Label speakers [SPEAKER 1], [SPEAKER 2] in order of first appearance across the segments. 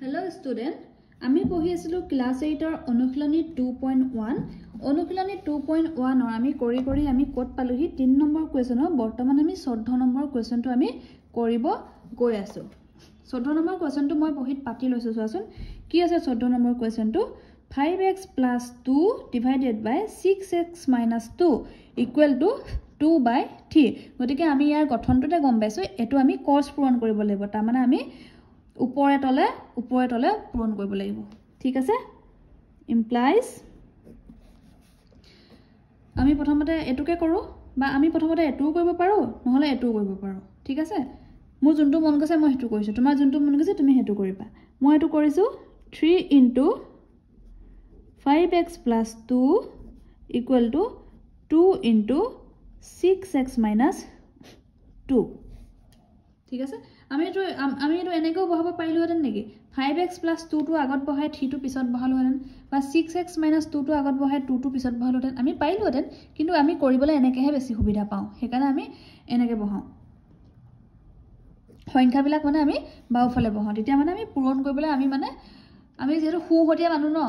[SPEAKER 1] Hello' student, আমি পঢ়ি আছিলোঁ ক্লাছ এইটৰ অনুশীলনী 2.1। অনুশীলনী 2.1ৰ আমি কৰি কৰি আমি ক'ত পালোহি? 3 নম্বৰ কুৱেশ্যনৰ। বৰ্তমান আমি 14 নম্বৰ কুৱেশ্যনটো আমি কৰিব গৈ আছোঁ। 14 নম্বৰ কুৱেশ্যনটো মই বহীত পাতি লৈছোঁ, চোৱাচোন কি আছে। 14 number কুৱেশ্যনটো 5x plus 2 divided by 6x minus 2 equal to 2 by 3। গতিকে আমি ইয়াৰ গঠনটোতে গম পাইছোঁ, এইটো আমি ক্ৰছ পূৰণ কৰিব লাগিব। তাৰমানে আমি ওপৰে তলে ওপৰে তলে পূৰণ কৰিব লাগিব, ঠিক আছে? ইমপ্লাইজ আমি প্ৰথমতে এইটোকে কৰোঁ বা আমি প্ৰথমতে এইটোও কৰিব পাৰোঁ, নহ'লে এইটোও কৰিব পাৰোঁ, ঠিক আছে? মোৰ যোনটো মন গৈছে মই সেইটো কৰিছোঁ, তোমাৰ যোনটো মন গৈছে তুমি সেইটো কৰিবা। মই এইটো কৰিছোঁ, 3 into 5x plus 2 equal to 2 into 6x minus 2, ঠিক আছে? আমি এইটো এনেকৈও বহাব পাৰিলোহেঁতেন নেকি? ফাইভ এক্স প্লাছ টুটো আগত বহাই থ্ৰীটো পিছত বহালোহেঁতেন বা ছিক্স এক্স মাইনাছ টুটো আগত বহাই টুটো পিছত বহালোহেঁতেন, আমি পাৰিলোহেঁতেন। কিন্তু আমি কৰিবলৈ এনেকৈহে বেছি সুবিধা পাওঁ, সেইকাৰণে আমি এনেকৈ বহাওঁ। সংখ্যাবিলাক মানে আমি বাওঁফালে বহাওঁ, তেতিয়া মানে আমি পূৰণ কৰিবলৈ আমি মানে আমি যিহেতু সোঁহতীয়া মানুহ ন,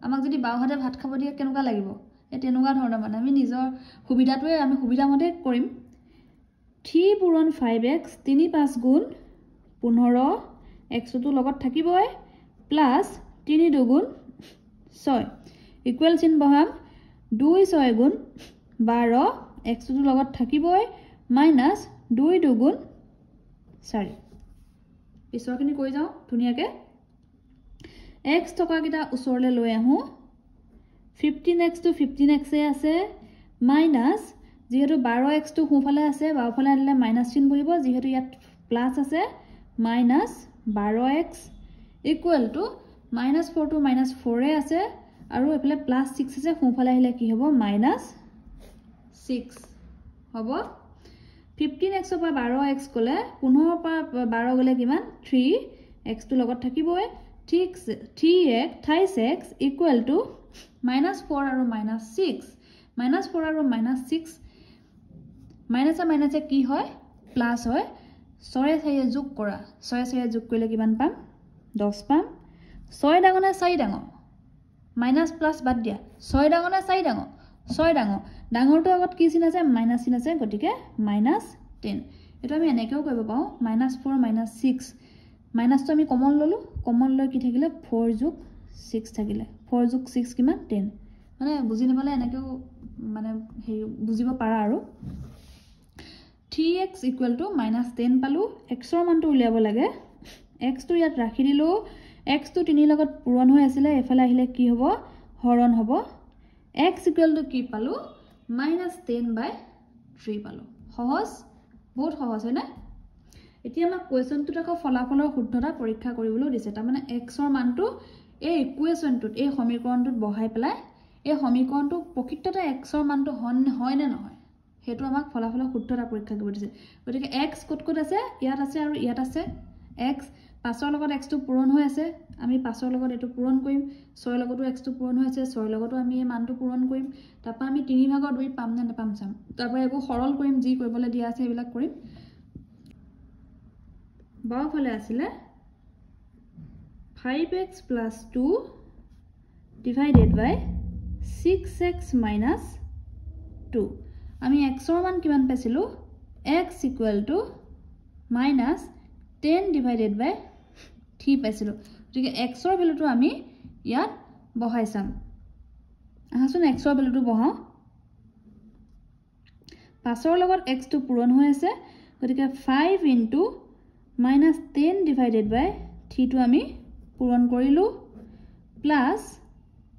[SPEAKER 1] আমাক যদি বাওঁহাতে ভাত খাব দিয়ে কেনেকুৱা লাগিব? এই তেনেকুৱা ধৰণৰ মানে আমি নিজৰ সুবিধাটোৱে আমি সুবিধামতে কৰিম। থ্ৰী পূৰণ ফাইভ এক্স, তিনি পাঁচ গুণ 15, এক্সটোতো লগত থাকিবই, প্লাছ তিনি দুগুণ ছয়, ইকুৱেল চিন বহাম, দুই ছয় গুণ 12, এক্সটোতো লগত থাকিবই, মাইনাছ দুই দুগুণ চাৰি। পিছৰখিনি কৰি যাওঁ ধুনীয়াকৈ। এক্স থকাকেইটা ওচৰলৈ লৈ আহোঁ। 15 এক্সটো 15 এক্সে আছে, মাইনাছ যিহেতু 12 এক্সটো সোঁফালে আছে, বাওঁফালে আনিলে মাইনাছ চিন বহিব, যিহেতু ইয়াত প্লাছ আছে, minus 12 x equal to minus ফ'ৰটো minus ফ'ৰে আছে আৰু এইফালে প্লাছ ছিক্স আছে, সোঁফালে আহিলে কি হ'ব? মাইনাছ ছিক্স হ'ব। 15 এক্সৰ পৰা 12 এক্স গ'লে, 15ৰ পৰা 12 গ'লে কিমান? থ্ৰী। এক্সটো লগত থাকিবই। ছিক্স থ্ৰী এক 28 x equal to minus four আৰু মাইনাছ ছিক্স, মাইনাছ ফ'ৰ আৰু মাইনাছ ছিক্স, মাইনাছে মাইনাছে কি হয়? প্লাছ হয়। ছয়ে চাৰিয়ে যোগ কৰা, ছয়ে চাৰিয়ে যোগ কৰিলে কিমান পাম? 10 পাম। ছয় ডাঙৰ নে চাৰি ডাঙৰ? মাইনাছ প্লাছ বাদ দিয়া, ছয় ডাঙৰ নে চাৰি ডাঙৰ? ছয় ডাঙৰ। ডাঙৰটোৰ আগত কি চিন আছে? মাইনাছ চিন আছে, গতিকে মাইনাছ 10। এইটো আমি এনেকৈও কৰিব পাৰোঁ, মাইনাছ ফ'ৰ মাইনাছ ছিক্স, মাইনাছটো আমি কমন ল'লোঁ, কমন লৈ কি থাকিলে? ফ'ৰ যোগ ছিক্স থাকিলে। ফ'ৰ যোগ ছিক্স কিমান? 10। মানে বুজি নাপালে এনেকৈও মানে হেৰি বুজিব পাৰা। আৰু 3 x equal to minus 10 পালোঁ। এক্সৰ মানটো উলিয়াব লাগে। এক্সটো ইয়াত ৰাখি দিলোঁ। এক্সটো তিনিৰ লগত পূৰণ হৈ আছিলে, এইফালে আহিলে কি হ'ব? হৰণ হ'ব। এক্স ইকুৱেল টু কি পালোঁ? মাইনাছ 10 বাই থ্ৰী পালোঁ। সহজ, বহুত সহজ, হয়নে? এতিয়া আমাক কুৱেশ্যনটোত আকৌ ফলাফলৰ শুদ্ধতা পৰীক্ষা কৰিবলৈও দিছে। তাৰমানে এক্সৰ মানটো এই ইকুৱেশ্যনটোত, এই সমীকৰণটোত বহাই পেলাই এই সমীকৰণটো প্ৰকৃততে এক্সৰ মানটো হয় নে নহয়, সেইটো আমাক ফলাফলৰ শুদ্ধতা পৰীক্ষা কৰিব দিছে। গতিকে এক্স ক'ত ক'ত আছে? ইয়াত আছে আৰু ইয়াত আছে। এক্স পাঁচৰ লগত এক্সটো পূৰণ হৈ আছে, আমি পাঁচৰ লগত এইটো পূৰণ কৰিম। ছয়ৰ লগতো এক্সটো পূৰণ হৈ আছে, ছয়ৰ লগতো আমি এই মানটো পূৰণ কৰিম। তাৰপৰা আমি তিনি ভাগৰ দুই পাম নে নাপাম চাম। তাৰপৰা এইবোৰ সৰল কৰিম, যি কৰিবলৈ দিয়া আছে সেইবিলাক কৰিম। বাওঁফালে আছিলে 5x plus 2 divided by 6x minus 2। আমি এক্সৰ মান কিমান পাইছিলোঁ? x equal to minus 10 divided by 3 পাইছিলোঁ। গতিকে এক্সৰ ভেলুটো আমি ইয়াত বহাই চাম। আহাচোন, এক্সৰ ভেলুটো বহাওঁ। পাঁচৰ লগত এক্সটো পূৰণ হৈ আছে, গতিকে 5 ইনটু মাইনাছ 10 ডিভাইডেড বাই থ্ৰীটো আমি পূৰণ কৰিলোঁ, প্লাছ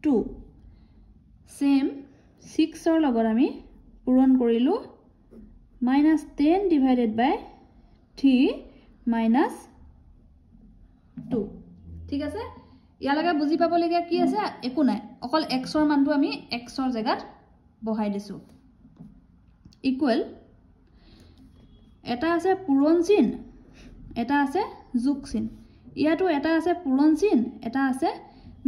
[SPEAKER 1] টু, ছেম ছিক্সৰ লগত আমি পূৰণ কৰিলোঁ, minus 10 divided by 3 minus 2, ঠিক আছে? ইয়ালৈকে বুজি পাবলগীয়া কি আছে? একো নাই, অকল এক্সৰ মানটো আমি এক্সৰ জেগাত বহাই দিছোঁ। ইকুৱেল এটা আছে পূৰণ চিন, এটা আছে যোগ চিন। ইয়াতো এটা আছে পূৰণ চিন, এটা আছে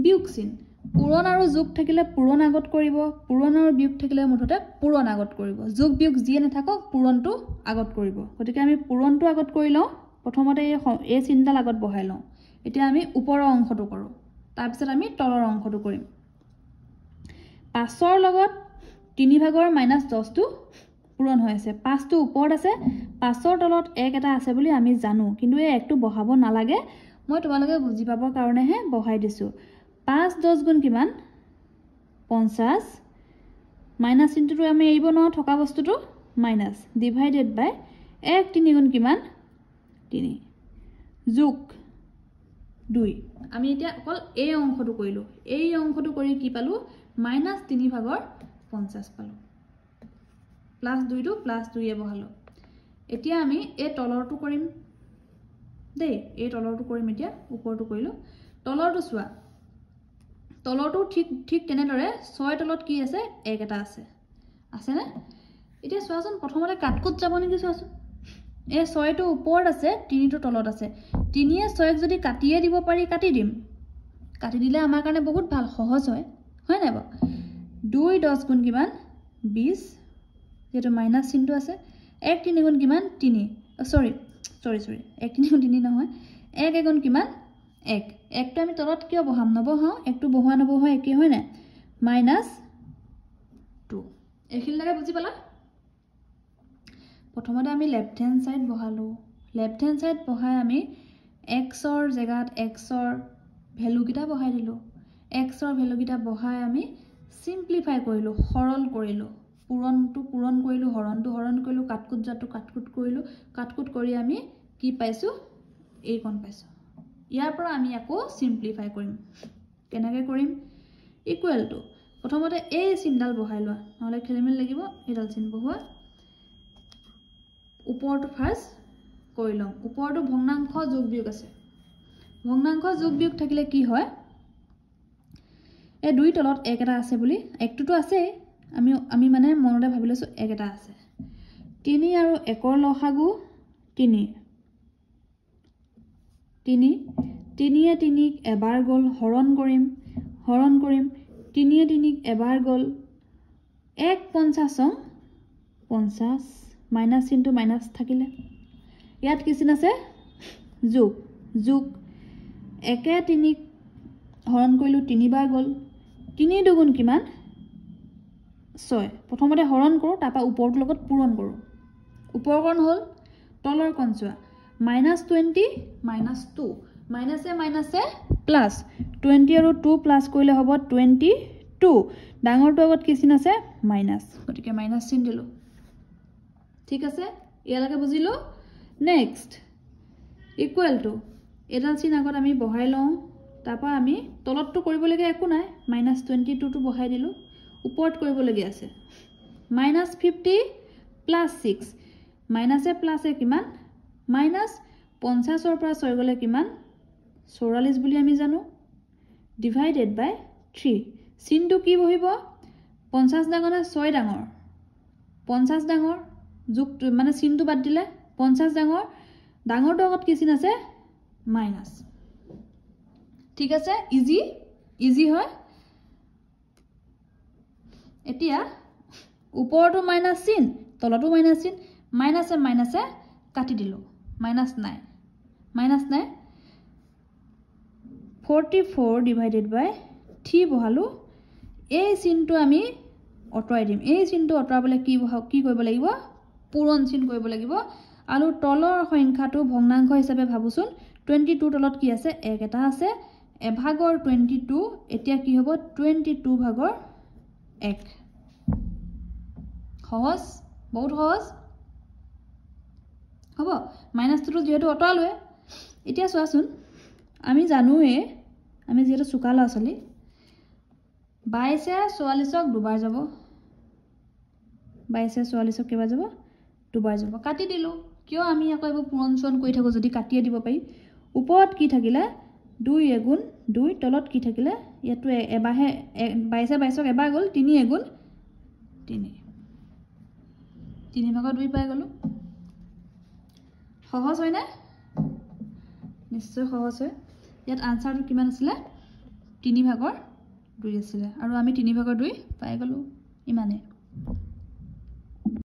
[SPEAKER 1] বিয়োগ চিন। পূৰণ আৰু যোগ থাকিলে পূৰণ আগত কৰিব, পূৰণ আৰু বিয়োগ থাকিলে মুঠতে পূৰণ আগত কৰিব। যোগ বিয়োগ যিয়ে নাথাকক পূৰণটো আগত কৰিব। গতিকে আমি পূৰণটো আগত কৰি লওঁ। প্ৰথমতে এই চিনডাল আগত বহাই লওঁ। এতিয়া আমি ওপৰৰ অংশটো কৰোঁ, তাৰপিছত আমি তলৰ অংশটো কৰিম। 5ৰ লগত 3 ভাগৰ মাইনাছ 10টো পূৰণ হৈ আছে। 5টো ওপৰত আছে, 5ৰ তলত 1 এটা আছে বুলি আমি জানো, কিন্তু এই 1টো বহাব নালাগে, মই তোমালোকে বুজি পাবৰ কাৰণেহে বহাই দিছোঁ। 5 10 গুণ কিমান? 50। মাইনাছ চিনটোতো আমি এৰিব নোৱাৰোঁ, থকা বস্তুটো মাইনাছ ডিভাইডেড বাই 1 3 গুণ কিমান? 3 যোগ 2। আমি এতিয়া অকল এই অংশটো কৰিলোঁ। এই অংশটো কৰি কি পালোঁ? মাইনাছ 3 ভাগৰ 50 পালোঁ। প্লাছ 2টো প্লাছ 2য়ে বহালোঁ। এতিয়া আমি এই তলৰটো কৰিম দেই, এই তলৰটো কৰিম। এতিয়া ওপৰটো কৰিলোঁ, তলৰটো চোৱা, তলৰটো ঠিক তেনেদৰে 6 তলত কি আছে? 1 এটা আছে, আছেনে? এতিয়া চোৱাচোন প্ৰথমতে কাটকুট যাব নেকি চোৱাচোন। এই 6টো ওপৰত আছে, 3টো তলত আছে। 3য়ে 6ক যদি কাটিয়ে দিব পাৰি, কাটি দিম। কাটি দিলে আমাৰ কাৰণে বহুত ভাল, সহজ হয়, হয় নাই বাৰু? 2 10 গুণ কিমান? 20, যিহেতু মাইনাছ চিনটো আছে। 1 3 গুণ কিমান? 3। চৰি চৰি চৰি 1 3 গুণ 3 নহয়, 1 1 গুণ কিমান? 1। 1টো আমি তলত কিয় বহাম? নবহাওঁ, 1টো বহোৱা নবহোৱা একেই হয় নাই? মাইনাছ 2। এইখিনিলৈকে বুজি পালা? প্ৰথমতে আমি লেফ্ট হেণ্ড ছাইড বহালোঁ। লেফ্ট হেণ্ড ছাইড বহাই আমি এক্সৰ জেগাত এক্সৰ ভেলুকেইটা বহাই দিলোঁ। এক্সৰ ভেলুকেইটা বহাই আমি চিম্প্লিফাই কৰিলোঁ, সৰল কৰিলোঁ। পূৰণটো পূৰণ কৰিলোঁ, হৰণটো হৰণ কৰিলোঁ, কাটকুট যোৱাটো কাটকুট কৰিলোঁ। কাটকুট কৰি আমি কি পাইছোঁ? এইকণ পাইছোঁ। ইয়াৰ পৰা আমি আকৌ চিম্প্লিফাই কৰিম। কেনেকৈ কৰিম? ইকুৱেল টু প্ৰথমতে এই চিনডাল বহাই লোৱা, নহ'লে খেলি মেলি লাগিব। এইডাল চিন বহোৱা, ওপৰটো ফাৰ্ষ্ট কৰি লওঁ। ওপৰটো ভগ্নাংশ যোগ বিয়োগ আছে। ভগ্নাংশ যোগ বিয়োগ থাকিলে কি হয়? এই 2 তলত 1 এটা আছে বুলি, 1টোতো আছেই, আমি মানে মনতে ভাবি লৈছোঁ 1 এটা আছে। 3 আৰু 1ৰ লসাগু 3। 3 3য়ে 3ক এবাৰ গ'ল, হৰণ কৰিম, হৰণ কৰিম। 3য়ে 3ক এবাৰ গ'ল, 1 50 50, মাইনাছ চিনটো মাইনাছ থাকিলে। ইয়াত কি চিন আছে? যোগ, যোগ। 1 3ক হৰণ কৰিলোঁ, 3বাৰ গ'ল, 3 দুগুণ কিমান? 6। প্ৰথমতে হৰণ কৰোঁ, তাৰপৰা ওপৰটোৰ লগত পূৰণ কৰোঁ। ওপৰকণ হ'ল, তলৰকণ চোৱা, মাইনাছ 20 মাইনাছ 2, মাইনাছে মাইনাছে প্লাছ, 20 আৰু 2 প্লাছ কৰিলে হ'ব 22। ডাঙৰটোৰ আগত কি চিন আছে? মাইনাছ, গতিকে মাইনাছ চিন দিলোঁ। ঠিক আছে, ইয়ালৈকে বুজিলোঁ। নেক্সট ইকুৱেল টু এইডাল চিন আগত আমি বহাই লওঁ, তাৰপৰা আমি তলতটো কৰিবলগীয়া একো নাই, মাইনাছ 22টো বহাই দিলোঁ। ওপৰত কৰিবলগীয়া আছে মাইনাছ 50 প্লাছ 6, মাইনাছে প্লাছে কিমান? মাইনাছ 50ৰ পৰা 6 গ'লে কিমান? 44 বুলি আমি জানো, ডিভাইডেড বাই 3। চিনটো কি বহিব? 50 ডাঙৰ নে 6 ডাঙৰ? 50 ডাঙৰ, যোগটো মানে চিনটো বাদ দিলে 50 ডাঙৰ, ডাঙৰটোৰ আগত কি চিন আছে? মাইনাছ। ঠিক আছে, ইজি ইজি হয়। এতিয়া ওপৰতো মাইনাছ চিন, তলতো মাইনাছ চিন, মাইনাছে মাইনাছে কাটি দিলোঁ, মাইনাছ নাই, মাইনাছ নাই। 44 ডিভাইডেড বাই 3 বহালোঁ। এই চিনটো আমি আঁতৰাই দিম। এই চিনটো আঁতৰাবলৈ কি কৰিব লাগিব? পূৰণ চিন কৰিব লাগিব। আৰু তলৰ সংখ্যাটো ভগ্নাংশ হিচাপে ভাবোচোন, 22 তলত কি আছে? 1 এটা আছে। এভাগৰ 22, এতিয়া কি হ'ব? 22 ভাগৰ 1। সহজ, বহুত সহজ হ'ব। মাইনাছটোতো যিহেতু আঁতৰালোৱে। এতিয়া চোৱাচোন, আমি জানোৱেই, আমি যিহেতু চোকা ল'ৰা ছোৱালী, 22 44ক দুবাৰ যাব, 22 44ক কেইবাৰ যাব? দুবাৰ যাব। কাটি দিলোঁ। কিয় আমি আকৌ এইবোৰ পূৰণ চূৰণ কৰি থাকোঁ যদি কাটিয়ে দিব পাৰি? ওপৰত কি থাকিলে? 2 এগুণ 2, তলত কি থাকিলে? ইয়াতো এবাৰহে, 22 22ক এবাৰ গ'ল, 3 এগুণ 3, 3 ভাগৰ 2 পাই গ'লোঁ। সহজ হয়নে? নিশ্চয় সহজ হয়। ইয়াত আনচাৰটো কিমান আছিলে? 3 ভাগৰ 2 আছিলে, আৰু আমি 3 ভাগৰ 2 পাই গ'লোঁ। ইমানেই।